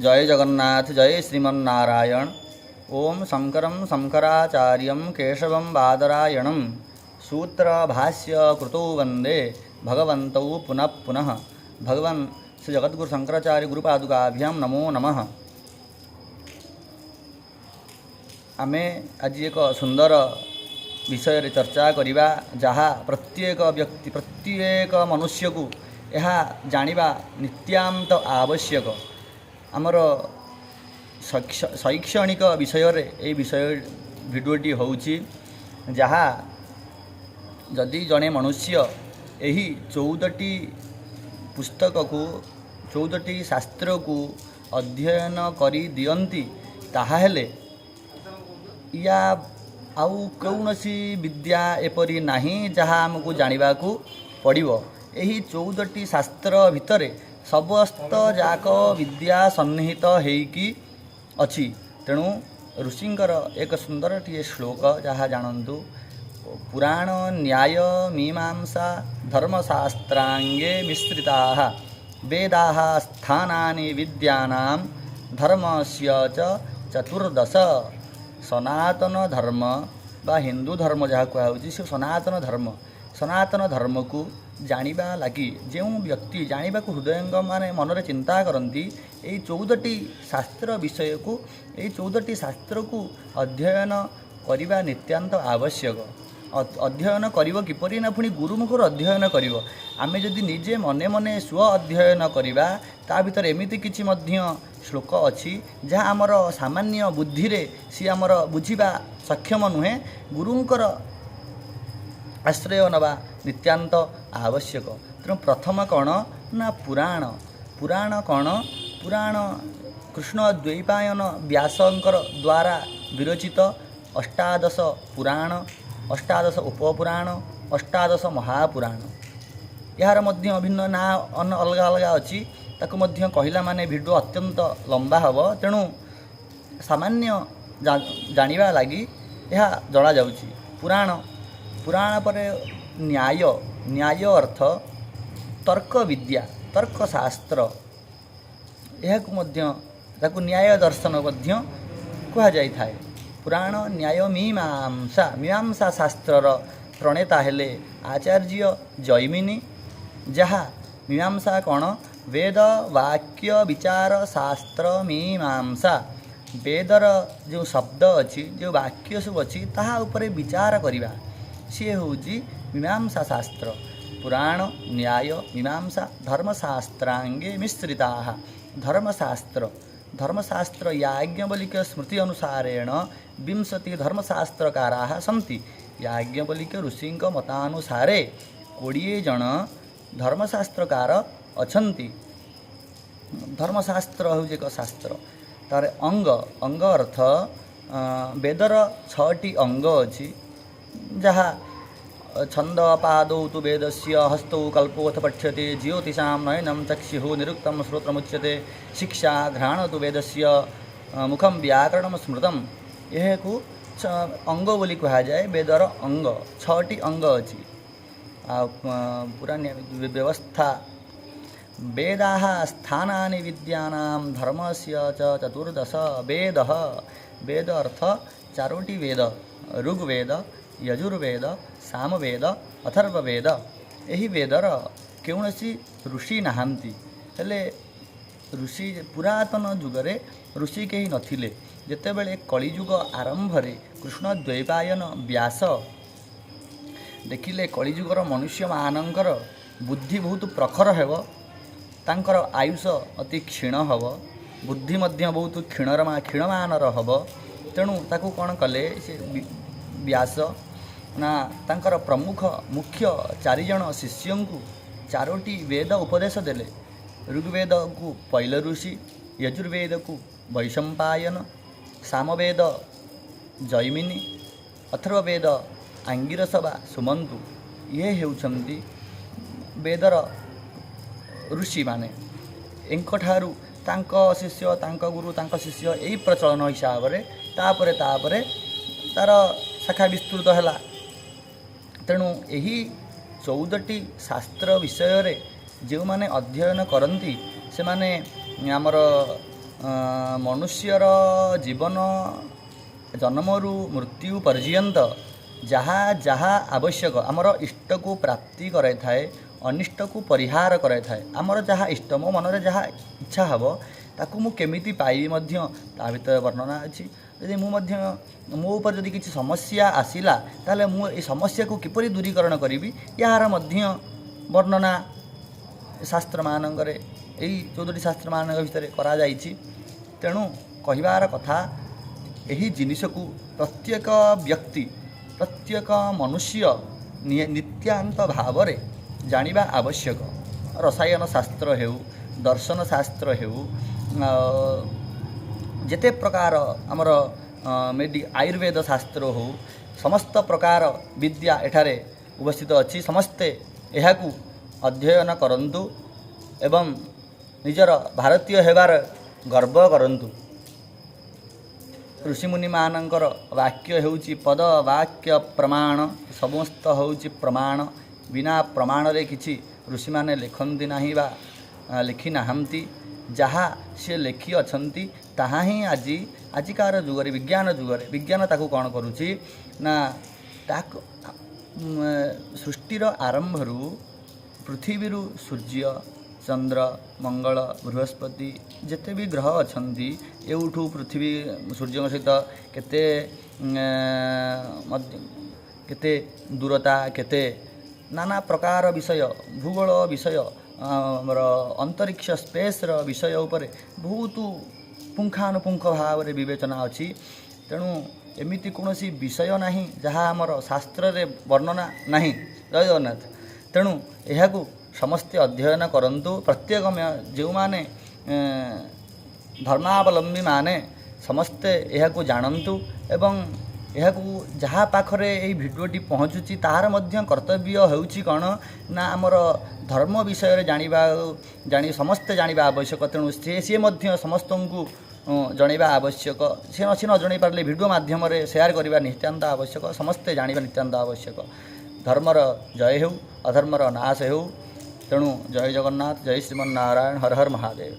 ଜୟ ଜଗନ୍ନାଥ, ଜୟ ଶ୍ରୀମନ୍ନାରାୟଣ। ଓମ୍ ଶଙ୍କରಂ ଶଙ୍କରାଚାର୍ଯ୍ୟಂ କେଶବಂ ବାଦରାୟଣಂ ସୂତ୍ର ଭାଷ୍ୟ କୃତୌ ବନ୍ଦେ ଭଗବନ୍ତୌ ପୁନଃ ପୁନଃ। ଭଗବାନ ଶ୍ରୀ ଜଗଦ୍ଗୁରୁ ଶଙ୍କରାଚାର୍ଯ୍ୟ ଗୁରୁପାଦୁକାଭ୍ୟାಂ ନମୋ ନମଃ। ଆମେ ଆଜି ଏକ ସୁନ୍ଦର ବିଷୟରେ ଚର୍ଚ୍ଚା କରିବା, ଯାହା ପ୍ରତ୍ୟେକ ବ୍ୟକ୍ତି, ପ୍ରତ୍ୟେକ ମନୁଷ୍ୟକୁ ଏହା ଜାଣିବା ନିତ୍ୟାନ୍ତ ଆବଶ୍ୟକ। ଆମର ଶୈକ୍ଷଣିକ ବିଷୟରେ ଏଇ ବିଷୟ ଭିଡ଼ିଓଟି ହେଉଛି, ଯାହା ଯଦି ଜଣେ ମନୁଷ୍ୟ ଏହି 14ଟି ପୁସ୍ତକକୁ, 14ଟି ଶାସ୍ତ୍ରକୁ ଅଧ୍ୟୟନ କରିଦିଅନ୍ତି, ତାହାହେଲେ ୟା ଆଉ କୌଣସି ବିଦ୍ୟା ଏପରି ନାହିଁ ଯାହା ଆମକୁ ଜାଣିବାକୁ ପଡ଼ିବ। ଏହି 14ଟି ଶାସ୍ତ୍ର ଭିତରେ ସମସ୍ତ ଯାକ ବିଦ୍ୟା ସନ୍ନିହିତ ହେଇକି ଅଛି। ତେଣୁ ଋଷିଙ୍କର ଏକ ସୁନ୍ଦରଟିଏ ଶ୍ଲୋକ, ଯାହା ଜାଣନ୍ତୁ। ପୁରାଣ ନ୍ୟାୟ ମୀମାଂସା ଧର୍ମଶାସ୍ତ୍ରାଙ୍ଗେ ମିଶ୍ରିତାः ବେଦାः ସ୍ଥାନାନି ବିଦ୍ୟାନାಂ ଧର୍ମସ୍ୟ ଚ 14। ସନାତନ ଧର୍ମ ବା ହିନ୍ଦୁ ଧର୍ମ ଯାହା କୁହାହେଉଛି, ସେ ସନାତନ ଧର୍ମ। ସନାତନ ଧର୍ମକୁ ଜାଣିବା ଲାଗି ଯେଉଁ ବ୍ୟକ୍ତି ଜାଣିବାକୁ ହୃଦୟଙ୍ଗ ମାନେ ମନରେ ଚିନ୍ତା କରନ୍ତି, ଏଇ 14ଟି ଶାସ୍ତ୍ର ବିଷୟକୁ, ଏଇ 14ଟି ଶାସ୍ତ୍ରକୁ ଅଧ୍ୟୟନ କରିବା ନିତ୍ୟାନ୍ତ ଆବଶ୍ୟକ। ଅଧ୍ୟୟନ କରିବ କିପରି ନା ପୁଣି ଗୁରୁମୁଖରୁ ଅଧ୍ୟୟନ କରିବ। ଆମେ ଯଦି ନିଜେ ମନେ ମନେ ସ୍ୱ ଅଧ୍ୟୟନ କରିବା, ତା ଭିତରେ ଏମିତି କିଛି ମଧ୍ୟ ଶ୍ଲୋକ ଅଛି ଯାହା ଆମର ସାମାନ୍ୟ ବୁଦ୍ଧିରେ ସିଏ ଆମର ବୁଝିବା ସକ୍ଷମ ନୁହେଁ। ଗୁରୁଙ୍କର ଆଶ୍ରୟ ନେବା ନିତ୍ୟାନ୍ତ ଆବଶ୍ୟକ। ତେଣୁ ପ୍ରଥମ କ'ଣ ନା ପୁରାଣ। ପୁରାଣ କ'ଣ? ପୁରାଣ କୃଷ୍ଣ ଦ୍ୱୈପାୟନ ବ୍ୟାସଙ୍କର ଦ୍ୱାରା ବିରଚିତ ଅଷ୍ଟାଦଶ ପୁରାଣ, ଅଷ୍ଟାଦଶ ଉପପୁରାଣ, ଅଷ୍ଟାଦଶ ମହାପୁରାଣ। ଏହାର ମଧ୍ୟ ଭିନ୍ନ ନାଁ ଅଲଗା ଅଲଗା ଅଛି। ତାକୁ ମଧ୍ୟ କହିଲା ମାନେ ଭିଡ଼ିଓ ଅତ୍ୟନ୍ତ ଲମ୍ବା ହେବ। ତେଣୁ ସାମାନ୍ୟ ଜାଣିବା ଲାଗି ଏହା ଜଣାଯାଉଛି। ପୁରାଣ, ପୁରାଣ ପରେ ନ୍ୟାୟ। ନ୍ୟାୟ ଅର୍ଥ ତର୍କ ବିଦ୍ୟା, ତର୍କଶାସ୍ତ୍ର। ଏହାକୁ ମଧ୍ୟ, ତାକୁ ନ୍ୟାୟ ଦର୍ଶନ ମଧ୍ୟ କୁହାଯାଇଥାଏ। ପୁରାଣ, ନ୍ୟାୟ, ମୀମାଂସା। ମୀମାଂସା ଶାସ୍ତ୍ରର ପ୍ରଣେତା ହେଲେ ଆଚାର୍ଯ୍ୟ ଜୈମିନୀ। ଯାହା ମୀମାଂସା କ'ଣ? ବେଦ ବାକ୍ୟ ବିଚାର ଶାସ୍ତ୍ର ମୀମାଂସା। ବେଦର ଯେଉଁ ଶବ୍ଦ ଅଛି, ଯେଉଁ ବାକ୍ୟ ସବୁ ଅଛି, ତାହା ଉପରେ ବିଚାର କରିବା, ସିଏ ହେଉଛି ମୀମାଂସା ଶାସ୍ତ୍ର। ପୁରାଣ, ନ୍ୟାୟ, ମୀମାଂସା ଧର୍ମଶାସ୍ତ୍ରାଙ୍ଗେ ମିଶ୍ରିତାः। ଧର୍ମଶାସ୍ତ୍ର, ଧର୍ମଶାସ୍ତ୍ର याज्ञवल्क्य ସ୍ମୃତି ଅନୁସାରେଣ 20 ଧର୍ମଶାସ୍ତ୍ରକାରାः ସନ୍ତି। ଯାଜ୍ଞବଲ୍କ୍ୟ ଋଷିଙ୍କ ମତାନୁସାରେ 20 ଜଣ ଧର୍ମଶାସ୍ତ୍ରକାର ଅଛନ୍ତି। ଧର୍ମଶାସ୍ତ୍ର ହେଉଛି ଏକ ଶାସ୍ତ୍ର। ତାର ଅଙ୍ଗ, ଅଙ୍ଗ ଅର୍ଥ ବେଦର ଛଅଟି ଅଙ୍ଗ ଅଛି, ଯାହା ଛନ୍ଦ ପାଦୌ ତୁ ବେଦସ୍ୟ ହସ୍ତୌ କଳ୍ପୋଥ ପଠ୍ୟତେ ଜ୍ୟୋତିଷାं ନୟनं ଚକ୍ଷୁः ନିରୁକ୍तं ଶ୍ରୋತ್ರମୁଚ୍ୟତେ ଶିକ୍ଷା ଘ୍ରାଣ ତୁ ବେଦସ୍ୟ ମୁଖಂ ବ୍ୟାକରଣମ ସ୍ମୃତମ୍। ଏହାକୁ ଅଙ୍ଗ ବୋଲି କୁହାଯାଏ। ବେଦର ଅଙ୍ଗ ଛଅଟି ଅଙ୍ଗ ଅଛି। ଆଉ ପୁରା ବ୍ୟବସ୍ଥା। ବେଦାः ସ୍ଥାନାନି ବିଦ୍ୟାନାं ଧର୍ମସ୍ୟ ଚ 14। ବେଦः, ବେଦ ଅର୍ଥ ଚାରୋଟି ବେଦ, ଋଗ୍ବେଦ, ୟଜୁର୍ବେଦ, ସାମବେଦ, ଅଥର୍ବବେଦ। ଏହି ବେଦର କୌଣସି ଋଷି ନାହାନ୍ତି। ହେଲେ ଋଷି ପୁରାତନ ଯୁଗରେ ଋଷି କେହି ନଥିଲେ। ଯେତେବେଳେ କଳିଯୁଗ ଆରମ୍ଭରେ କୃଷ୍ଣ ଦ୍ୱୈପାୟନ ବ୍ୟାସ ଦେଖିଲେ କଳିଯୁଗର ମନୁଷ୍ୟମାନଙ୍କର ବୁଦ୍ଧି ବହୁତ ପ୍ରଖର ହେବ, ତାଙ୍କର ଆୟୁଷ ଅତି କ୍ଷୀଣ ହେବ, ବୁଦ୍ଧି ମଧ୍ୟ ବହୁତ କ୍ଷୀଣର କ୍ଷୀଣମାନର ହେବ, ତେଣୁ ତାକୁ କ'ଣ କଲେ ସେ ବ୍ୟାସ ନା ତାଙ୍କର ପ୍ରମୁଖ ମୁଖ୍ୟ ଚାରିଜଣ ଶିଷ୍ୟଙ୍କୁ ଚାରୋଟି ବେଦ ଉପଦେଶ ଦେଲେ। ଋଗ୍ବେଦକୁ ପୈଲ ଋଷି, ୟଜୁର୍ବେଦକୁ ବୈଶମ୍ପାୟନ, ସାମବେଦ ଜୈମିନୀ, ଅଥର୍ବବେଦ ଆଙ୍ଗିରସ ବା ସୁମନ୍ତୁ। ଇଏ ହେଉଛନ୍ତି ବେଦର ଋଷିମାନେ। ଏଙ୍କଠାରୁ ତାଙ୍କ ଶିଷ୍ୟ, ତାଙ୍କ ଗୁରୁ, ତାଙ୍କ ଶିଷ୍ୟ, ଏଇ ପ୍ରଚଳନ ହିସାବରେ ତାପରେ ତାପରେ ତା'ର ଶାଖା ବିସ୍ତୃତ ହେଲା। ତେଣୁ ଏହି 14ଟି ଶାସ୍ତ୍ର ବିଷୟରେ ଯେଉଁମାନେ ଅଧ୍ୟୟନ କରନ୍ତି, ସେମାନେ ଆମର ମନୁଷ୍ୟର ଜୀବନ ଜନ୍ମରୁ ମୃତ୍ୟୁ ପର୍ଯ୍ୟନ୍ତ ଯାହା ଯାହା ଆବଶ୍ୟକ, ଆମର ଇଷ୍ଟକୁ ପ୍ରାପ୍ତି କରାଇଥାଏ, ଅନିଷ୍ଟକୁ ପରିହାର କରାଇଥାଏ। ଆମର ଯାହା ଇଷ୍ଟ, ମୋ ମନରେ ଯାହା ଇଚ୍ଛା ହେବ, ତାକୁ ମୁଁ କେମିତି ପାଇବି ମଧ୍ୟ ତା ଭିତରେ ବର୍ଣ୍ଣନା ଅଛି। ଯଦି ମୁଁ ମଧ୍ୟ ମୋ ଉପରେ ଯଦି କିଛି ସମସ୍ୟା ଆସିଲା, ତାହେଲେ ମୁଁ ଏ ସମସ୍ୟାକୁ କିପରି ଦୂରୀକରଣ କରିବି, ଏହାର ମଧ୍ୟ ବର୍ଣ୍ଣନା ଶାସ୍ତ୍ରମାନଙ୍କରେ, ଏଇ 14ଟି ଶାସ୍ତ୍ରମାନଙ୍କ ଭିତରେ କରାଯାଇଛି। ତେଣୁ କହିବାର କଥା, ଏହି ଜିନିଷକୁ ପ୍ରତ୍ୟେକ ବ୍ୟକ୍ତି, ପ୍ରତ୍ୟେକ ମନୁଷ୍ୟ ନିତ୍ୟାନ୍ତ ଭାବରେ ଜାଣିବା ଆବଶ୍ୟକ। ରସାୟନ ଶାସ୍ତ୍ର ହେଉ, ଦର୍ଶନ ଶାସ୍ତ୍ର ହେଉ, ଯେତେ ପ୍ରକାର ଆମର ଆୟୁର୍ବେଦ ଶାସ୍ତ୍ର ହେଉ, ସମସ୍ତ ପ୍ରକାର ବିଦ୍ୟା ଏଠାରେ ଉପସ୍ଥିତ ଅଛି। ସମସ୍ତେ ଏହାକୁ ଅଧ୍ୟୟନ କରନ୍ତୁ ଏବଂ ନିଜର ଭାରତୀୟ ହେବାର ଗର୍ବ କରନ୍ତୁ। ଋଷିମୁନିମାନଙ୍କର ବାକ୍ୟ ହେଉଛି ପଦ, ବାକ୍ୟ, ପ୍ରମାଣ। ସମସ୍ତ ହେଉଛି ପ୍ରମାଣ। ବିନା ପ୍ରମାଣରେ କିଛି ଋଷିମାନେ ଲେଖନ୍ତି ନାହିଁ ବା ଲେଖି ନାହାନ୍ତି। ଯାହା ସିଏ ଲେଖି ଅଛନ୍ତି, ତାହା ହିଁ ଆଜିକାର ଯୁଗରେ, ବିଜ୍ଞାନ ଯୁଗରେ ବିଜ୍ଞାନ ତାକୁ କ'ଣ କରୁଛି ନା ତାକୁ ସୃଷ୍ଟିର ଆରମ୍ଭରୁ ପୃଥିବୀରୁ ସୂର୍ଯ୍ୟ, ଚନ୍ଦ୍ର, ମଙ୍ଗଳ, ବୃହସ୍ପତି, ଯେତେ ବି ଗ୍ରହ ଅଛନ୍ତି, ଏଉଠୁ ପୃଥିବୀ ସୂର୍ଯ୍ୟଙ୍କ ସହିତ କେତେ ମଧ୍ୟ କେତେ ଦୂରତା, କେତେ ନାନା ପ୍ରକାର ବିଷୟ, ଭୂଗୋଳ ବିଷୟ, ଆମର ଅନ୍ତରିକ୍ଷ ସ୍ପେସ୍ର ବିଷୟ ଉପରେ ବହୁତ ପୁଙ୍ଖାନୁପୁଙ୍ଖ ଭାବରେ ବିବେଚନା ଅଛି। ତେଣୁ ଏମିତି କୌଣସି ବିଷୟ ନାହିଁ ଯାହା ଆମର ଶାସ୍ତ୍ରରେ ବର୍ଣ୍ଣନା ନାହିଁ। ଜୟ ଜଗନ୍ନାଥ। ତେଣୁ ଏହାକୁ ସମସ୍ତେ ଅଧ୍ୟୟନ କରନ୍ତୁ। ପ୍ରତ୍ୟେକ ଯେଉଁମାନେ ଧର୍ମାବଲମ୍ବୀମାନେ ସମସ୍ତେ ଏହାକୁ ଜାଣନ୍ତୁ ଏବଂ ଏହାକୁ ଯାହା ପାଖରେ ଏଇ ଭିଡ଼ିଓଟି ପହଞ୍ଚୁଛି, ତାହାର ମଧ୍ୟ କର୍ତ୍ତବ୍ୟ ହେଉଛି କ'ଣ ନା ଆମର ଧର୍ମ ବିଷୟରେ ଜାଣିବା, ସମସ୍ତେ ଜାଣିବା ଆବଶ୍ୟକ। ତେଣୁ ସିଏ ମଧ୍ୟ ସମସ୍ତଙ୍କୁ ଜଣାଇବା ଆବଶ୍ୟକ। ସେ ନ ଜଣାଇ ପାରିଲେ ଭିଡ଼ିଓ ମାଧ୍ୟମରେ ସେୟାର କରିବା ନିତ୍ୟାନ୍ତ ଆବଶ୍ୟକ। ସମସ୍ତେ ଜାଣିବା ନିତ୍ୟାନ୍ତ ଆବଶ୍ୟକ। ଧର୍ମର ଜୟ ହେଉ, ଅଧର୍ମର ନାଶ ହେଉ। ତେଣୁ ଜୟ ଜଗନ୍ନାଥ, ଜୟ ଶ୍ରୀମନ ନାରାୟଣ, ହର ହର ମହାଦେବ।